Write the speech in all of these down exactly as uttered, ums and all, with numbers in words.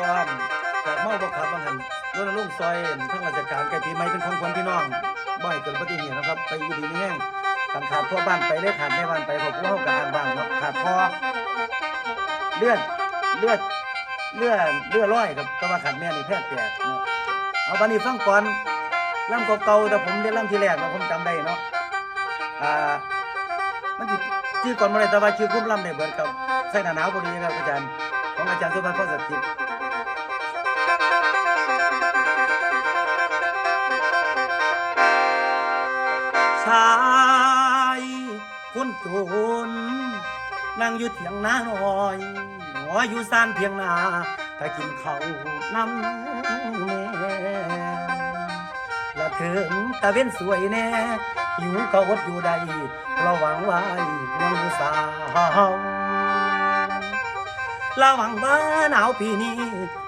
บ้าน แขกเมาบ่ขับ ว่าหั่น รณรงค์ซอยทางราชการ ใกล้ปีใหม่เป็นของขวัญพี่น้อง บ่ให้เกิดอุบัติเหตุนะครับ ไปอยู่ดีมีแฮง คันขาดพ่อบ้านไป เลยขาดแม่บ้านไป ครอบครัวเฮาก็อ้างว้างเนาะ ขาดพ่อ เลือด เลือด เลือด เลือดลอยครับ แต่ว่าขาดแม่นี่แพร่แตกเนาะ เอา บัดนี้ฟังก่อน ลำเก่าๆ แต่ผมเรียนลำทีแรกเนาะ ผมจำได้เนาะ อ่า มันสิ ชื่อก่อนบ่ได้ แต่ว่าชื่อคุ้มลำได้เบิดครับ ใส่หน้าหนาวพอดีครับอาจารย์ ของอาจารย์สุภาพร พรสถิตย์ ชายคนจน นั่งอยู่เถียงนาน้อย หัวอยู่ซานเถียงนา ถ้ากินข้าวนำแม่ ละเถิงตะเว็นสวยแน่ หิวก็อดอยู่ได้ ระวังไว้น้องสาว ระวังว่าหนาวปีนี้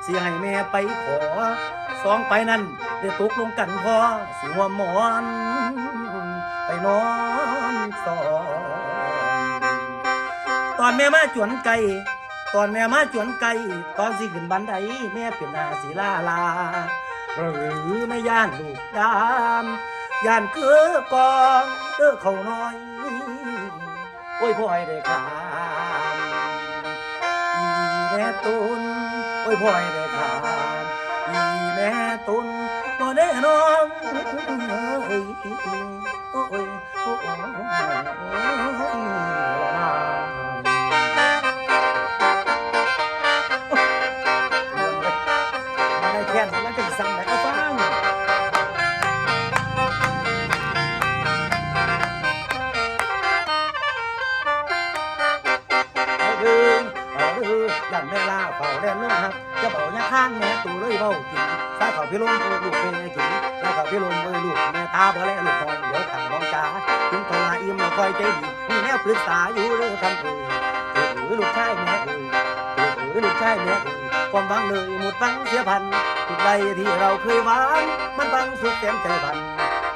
สิให้แม่ไปขอ สองไปนั้นได้ตกลงกันพอ สิห่วมหมอน ไปนอนสอง ตอนแม่มาจวนไก่ ตอนแม่มาจวนไก่ ตอนสิขึ้นบันได แม่เป็นหน้าสีลาลา หรือแม่ย่านลูกดาน ย่านคือกองเด้อเขาน้อย โอ้ยพ่อยได้ขาม อีแม่ตุน โอ้ยพ่อยได้ขาม อีแม่ตุน บ่ได้น้อง โอ้ย โอ้ย โอ้ย โอ้ย นายแค้นมันจังสั่งไหนก็ฟัง เอาเด้อ เอาเด้อ ย่านแม่ลาเฝ้าแล่นลงหัก จะเบาหน้าข้างแม่ตูเลยเว้ากิน สาเขาพี่ลมเอ้ยลูกแม่กิน สาเขาพี่ลมเอ้ยลูกแม่ตาบ่แลลูกน้อย เดี๋ยวข้างน้องจ๋า กินข้าวหลายอิ่มแล้วค่อยใจดี มีแนวปรึกษาอยู่เด้อคำเอ้ย เอ้ยลูกชายแม่เอ้ย เอ้ยลูกชายแม่เอ้ย ความหวังเลยหมดตั้งเสียพัน ทุกใดที่เราเคยหวัง มันบังสุดแสนใจพัน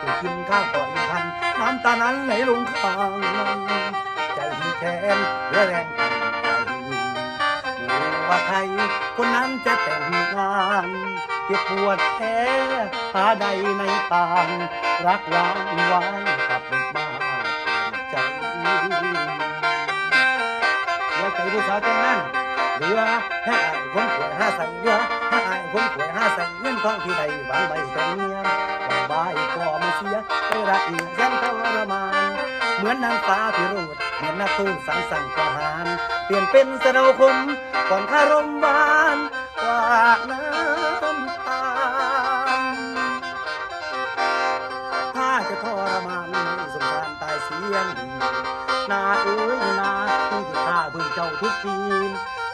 ถูกกินข้าวก่อนพัน น้ำตานั้นไหลลงคลอง ใจที่แค้นเหลือแรง ว่าใครคนนั้นจะแต่งงาน เจ็บปวดแท้หาใดในปาน รักหวานหวานกลับมาใจ เหลือใจผู้สาวแต่งงาน เหลือให้อายคนขวยหาใส่ เหลือให้อายคนขวยหาใส่ เงินทองที่ได้หวังไว้แต่เมีย หวังไว้ก็มาเสีย ไปรักอีกแสนทรมาน เหมือนนางฟ้าพิโรธ เหมือนนักสู้สังสั่งประหาร เปลี่ยนเป็นสะเดาคม ก่อนคารมหวาน กว่าน้ำตาล ถ้าจะทรมาน สงสารตายเสียงดี นาเอ้ยนา ที่ข้าเบิ่งเจ้าทุกปี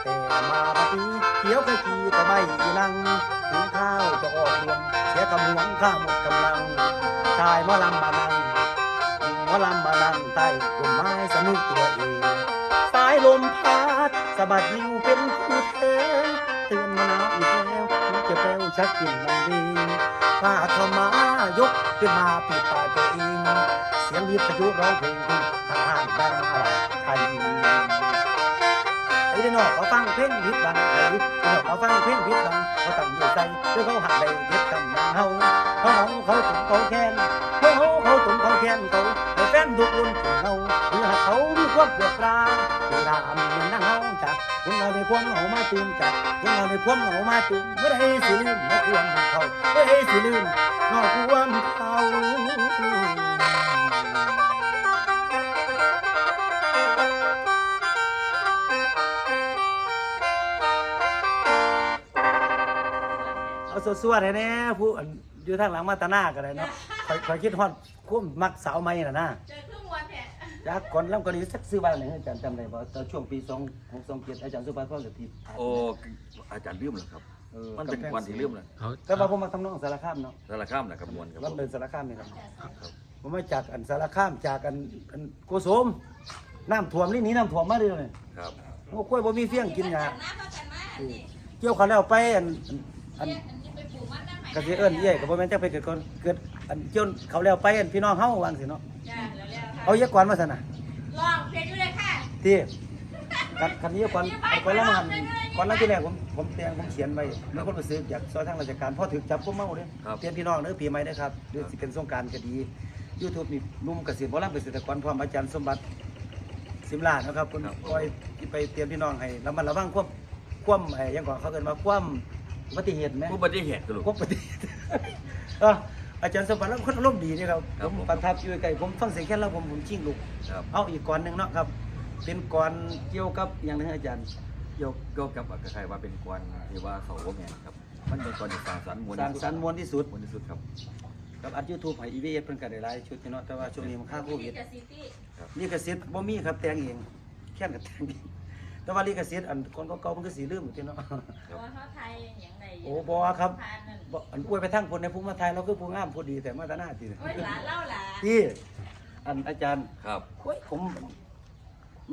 แต่มาบัดนี้เขียวขจีก็ไม่อีนัง ถึงข้าวจะออกรวง เสียกำหวงข้าหมดกำลัง ชายหมอลำมานั่ง หมอลำมานั่งใต้ต้นไม้สนุกตัวเอง สายลมพัดสะบัดยิวเป็นผู้แทน เตือนมาหนาวอีกแล้ว ถึงจะแป้วชักกลิ่นมันเวง ผ้าขาวม้ายกขึ้นมาปิดปากตัวเอง เสียงวิทยุร้องเพลงทหารดังมาลาไทย ไอ้เด็กน้อยเขาฟังเพลงผิดบัง ไอ้เด็กน้อยเขาฟังเพลงผิดบัง เขาตั้งอยู่ใจ เพื่อเขาหักได้เก็บกำลังเฮา เขาเฮาเขาถุงเขาแค้น เขาเฮาเขาถุงเขาแค้นเขา แต่แฟนทุกคนที่เฮา หรือหากเขามีความปวดร้าว เวลาอันเงินนั่งเฮาจาก คนเราได้ความเหงามาตื่นจาก คนเราได้ความเหงามาตื่น เมื่อใดสิลืมมาควงเขา เมื่อใดสิลืมนอกควงเขา เอาสวดๆให้แน่ ผู้อันอยู่ทางหลังมาตาหน้าก็ได้เนาะ ข่อย ข่อยคิดฮอดความมักสาวใหม่น่ะนะ เจอเครื่องมวนแท้ จากก่อนลำเกาหลีสักซื้อบ้านไหนอาจารย์จำได้บ่ ตอนช่วงปีสองหก สองเจ็ด อาจารย์สุภาพรก็ที่ โอ้ อาจารย์ลืมแล้วครับ เออ มันเป็นก่อนที่ลืมแล้ว เอา แต่ว่าผมมาทำนองสารคามเนาะ สารคามนะครับ ม่วนครับ ลำเดินสารคามนี่ครับ ครับ ผมมาจากอันสารคาม จากอัน อันโกสม น้ำท่วมนี่หนีน้ำท่วมมาเลยเนี่ย ครับ โอ้ กล้วยบ่มีเฟี้ยงกินหญ้า เกี่ยวเขาวแล้วไปอัน อัน อัน กะสิเอิ้นเอื้อยก็บ่แม่นจักไปเกิดก่อน เกิดอันเกี่ยวเขาวแล้วไปอันพี่น้องเฮาว่าจั่งซี้เนาะ จ้า แล้วๆ ค่ะ เอาเยอะก่อนว่าซั่นน่ะ ร้องเพลงอยู่เลยค่ะ ติ คันคันนี้ก่อนก่อนละหันก่อนละที่แรกผมผมแต่งผมเขียนไว้มีความรู้สึกอยากซอยทางราชการพอถือจับก็เมาเลย ครับ เตือนพี่น้องเด้อปีใหม่นะครับหรือสิเป็นสงกรานต์ก็ดี YouTube นี่หนุ่มเกษตรหมอลำเกษตรกรพร้อมอาจารย์สมบัติสิมลานะครับคน ครับผม คอยไปเตือนพี่น้องให้ระมัดระวังความความไอ้หยังก่อนเขาเอิ้นว่าความอุบัติเหตุไหม อุบัติเหตุครับลูก ความอุบัติเหตุเอออาจารย์สมบัติแล้วคนอารมณ์ดีนี่ครับ ครับ ผม ผม ประทับอยู่ใกล้ผมฟังเสียงแค่แล้วผมผมชิงลูก ครับ เอาอีกก่อนหนึ่งเนาะครับ เป็นก่อนเกี่ยวกับอย่างหนึงอาจารย์ เกี่ยวเกี่ยวกับคล้ายๆว่าเป็นกวนที่ว่าเขาบ่แม่นครับ มันเป็นกวนที่สร้างสรรค์มวล สร้างสรรค์มวลที่สุด มวลที่สุดครับ กับอัด YouTube ให้อีเวเพิ่นก็ได้หลายชุดอยู่เนาะแต่ว่าช่วงนี้มันค่าโควิด ลิขสิทธิ์ที่ ลิขสิทธิ์บ่มีครับแต่งเองแค่นกับแต่งเองแต่ว่าลิขสิทธิ์อันคนเก่าๆมันก็สิลืมอยู่ที่เนาะ เพราะว่าเขาไทยอย่างไร โอ้บ่ครับ ผ่านนั่น บ่อันอวยไปทางคนในผู้มาไทยเราคือผู้งามผู้ดีแต่มาตาหน้าติ โอ้ยหลานเล่าหลาน ที่อันอาจารย์ ครับ โอ้ยผม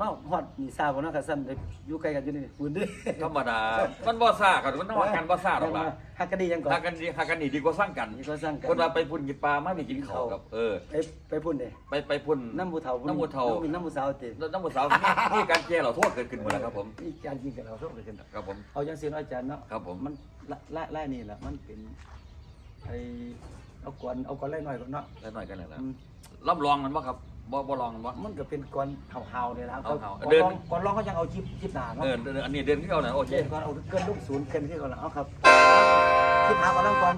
มาฮอดนี่ซาบ่เนาะคันซั่นได้อยู่ใกล้กันอยู่นี่คุณเด้ ธรรมดา มันบ่ซ่าครับมันต้องว่ากันบ่ซ่าหรอกล่ะ ฮักกันดียังก่อน ฮักกันดีฮักกันนี่ดีกว่าสร้างกัน ดีกว่าสร้างกัน คนว่าไปพุ่นกินปลามานี่กินข้าวครับ เออ ไปไปพุ่นเด้ ไปไปพุ่น น้ำผู้เฒ่า น้ำผู้เฒ่า น้ำน้ำผู้สาวติ แล้วน้ำผู้สาวมีมีการแก้เหล่าโทษเกิดขึ้นหมดแล้วครับผม มีการกินกับเราโชคเลยกัน ครับผม เอาจังซี่เนาะอาจารย์เนาะ ครับผม มันละละละนี่แหละมันเป็นไอเอาก่อนเอาก่อนไล่หน่อยก่อนเนาะ แล้วหน่อยกันเลยนะ อืม รับรองมันบ่ครับบ่บ่ลองมันบ่ มันก็เป็นก่อนเห่าๆเนี่ยนะครับ เห่าๆ ก่อน เดิน ลองก่อนลองเขายังเอาคลิปคลิปหนาเนาะ เออเดินอันนี้เดินที่เราเนี่ยโอเค เดินก่อนเอาเกินลูกศูนย์เกินที่ก่อนแล้วเอาครับคลิปหาก่อนลองก่อน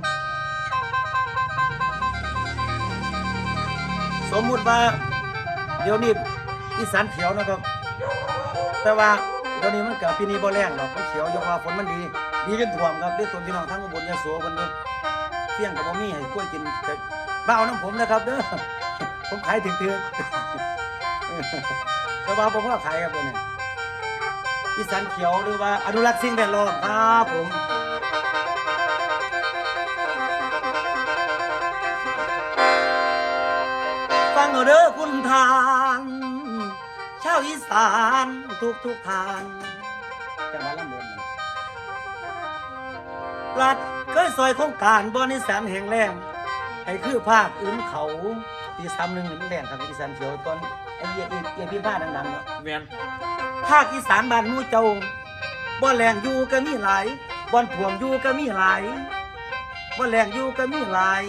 สมมุติว่าเดี๋ยวนี้อีสานเขียวนะครับ แต่ว่าเดี๋ยวนี้มันเกิดปีนี้บ่แล้งหรอกมันเขียวยกว่าฝนมันดี ดีจนท่วมครับเรียกตัวพี่น้องทั้งอุบลยโสกันด้วยเสี่ยงกับบ่มีให้กล้วยกินแต่มาเอาน้ำผมนะครับเด้อผมขายถือๆแต่ว่าผมก็ขายครับตัวนี้อีสานเขียวหรือว่าอนุรักษ์สิ่งแวดล้อมครับผม ฟังเอาเด้อคุณทาน ชาวอีสานทุกทุกๆท่านจังหวัดลำดวนรัฐเคยซอยโครงการบ่อนอีสานแห่งแรงให้คือภาคอื่นเขาที่สามหนึ่งแรงครับอีสานเขียวตอนไอ้เอียเอียเอียพิมพ์ผ้าดังๆเนาะ แมน ภาคอีสานบ้านหมู่เจ้าบ่อนแรงอยู่ก็มีหลายบ่อนท่วมอยู่ก็มีหลายบ่อนแรงอยู่ก็มีหลาย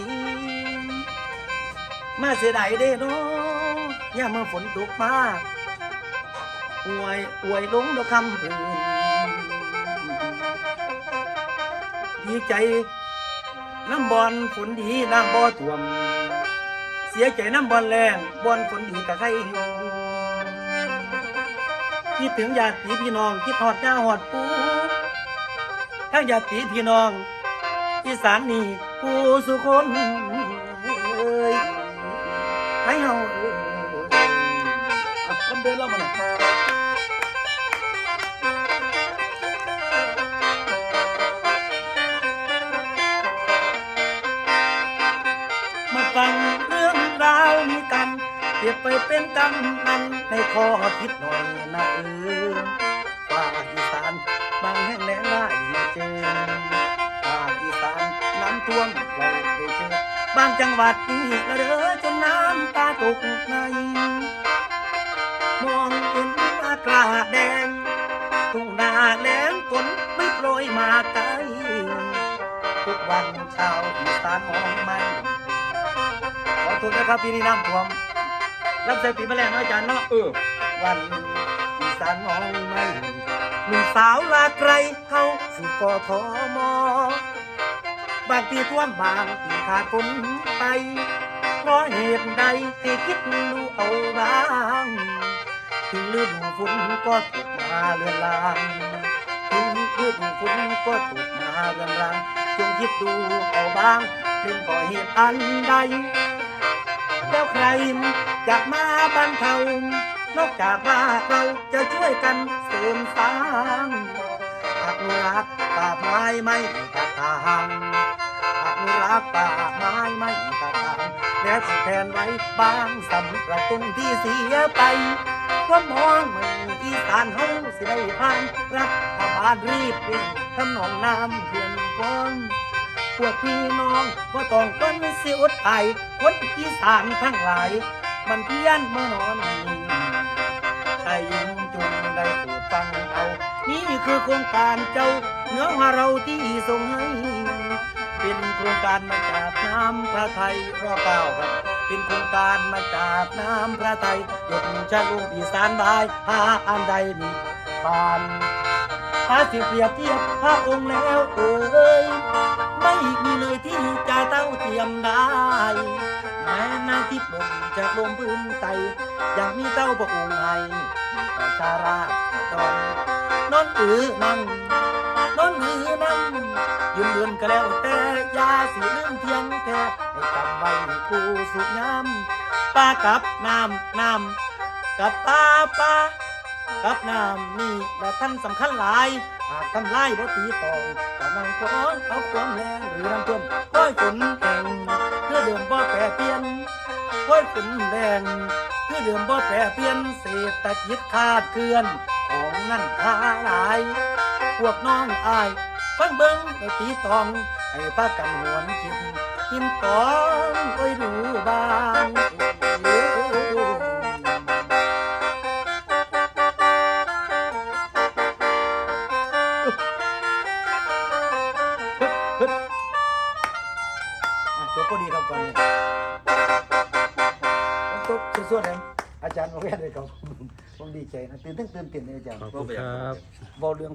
มาเสียดายเด้เนาะยามเมื่อฝนตกมาอวยอวยลงดอกคำพื้นดีใจน้ำบ่อนฝนดีน้ำบ่ท่วม เสียใจน้ำบ่อนแรงบ่อนฝนดีกะใครอยู่คิดถึงญาติพี่น้องคิดฮอดย่าฮอดปู่ ทั้งญาติพี่น้องอีสานนี่ผู้สุคนเอ้ยให้เฮาเอ้ยอ่ะมันเดินเล่ามาหน่อยมาฟังเรื่องราวนี้กันเก็บไปเป็นกำมันในข้อคิดหน่อยนะเออ ภาคอีสานบางแห่งแล้งหลายมาเจอภาคอีสานน้ำท่วมเราเคยเจอบางจังหวัดนี่ละเด้อจนน้ำตาตกใน มองเห็นอากาศแดงทุ่งนาแล้งฝนไม่โปรยมาไกลทุกวันชาวอีสานมองไม่ขอโทษนะครับปีนี้น้ำท่วมรับใส่ปีมาแรงเนาะอาจารย์เนาะ เออ วันอีสานน้องไม่หนุ่มสาวลาไกลเข้าสู่กทมบางปีท่วมบางปีขาดฝนไปเพราะเหตุใดให้คิดดูเอาบ้างถึงฤดูฝนก็ตกมาเรือนรางถึงฤดูฝนก็ตกมาเรือนรางจงคิดดูเอาบ้างเป็นเพราะเหตุอันใด แล้วใครจะมาบรรเทา นอกจากว่าเราจะช่วยกันเสริมสร้าง อนุรักษ์ป่าไม้ไม่ตัดทาง อนุรักษ์ป่าไม้ไม่ตัดทาง และทดแทนไว้บางสำหรับต้นที่เสียไป ความมองเมืองอีสานเฮาสิได้ผ่าน รัฐบาลรีบเร่งทำหนองน้ำเขื่อนก่อน พวกพี่น้องบ่ต้องกังวลสิอดตาย คนอีสานทั้งหลาย มันเพียนมานอนนิ่งใจเย็นจงได้โปรดฟัง นี่คือโครงการเจ้าเหนือว่าเราที่ทรงให้ เป็นโครงการมาจากน้ำพระทัยรอเก้าครับ เป็นโครงการมาจากน้ำพระทัย ยกชะลุงอีสานบายหาอันใดมีบาน ถ้าสิเปรียบเทียบพระองค์แล้วเอ่ย ไม่มีเลยที่จะเท่าเทียมได้ แม้นาทิพย์บนจะลงพื้นไต ยังมีเต้าพระองค์ให้ประชาราษฎรนอนหรือนั่ง นอนหรือนั่ง ยืนเดินก็แล้วแต่ อย่าสิลืมเที่ยงแท้ ให้จำไว้คู่สุยาม ปลากับน้ำ น้ำกับปลา ปลากับน้ำนี่ละท่านสำคัญหลาย หากทำลายบ่ตีตอง ก็นั่งคอนเอาความแรงหรือน้ำท่วม คอยฝนแห้งคือเดิมบ่แปรเปลี่ยน คอยฝนแรงคือเดิมบ่แปรเปลี่ยน เศรษฐกิจขาดเคลื่อน ของนั่นค่าหลาย พวกน้องอ้าย ฟังเบิ่งไอ้ตีตอง ให้พากันหวนคิด กินตองโอ้ยดูบ้าง อ่ะ จบพอดีครับก่อนเลย จบสวดๆเลย อาจารย์บอกแค่เลยครับ ผมดีใจนะ ตื่นเต้น ตื่นเต้นเลยอาจารย์ ขอบคุณครับ เว้าเรื่อง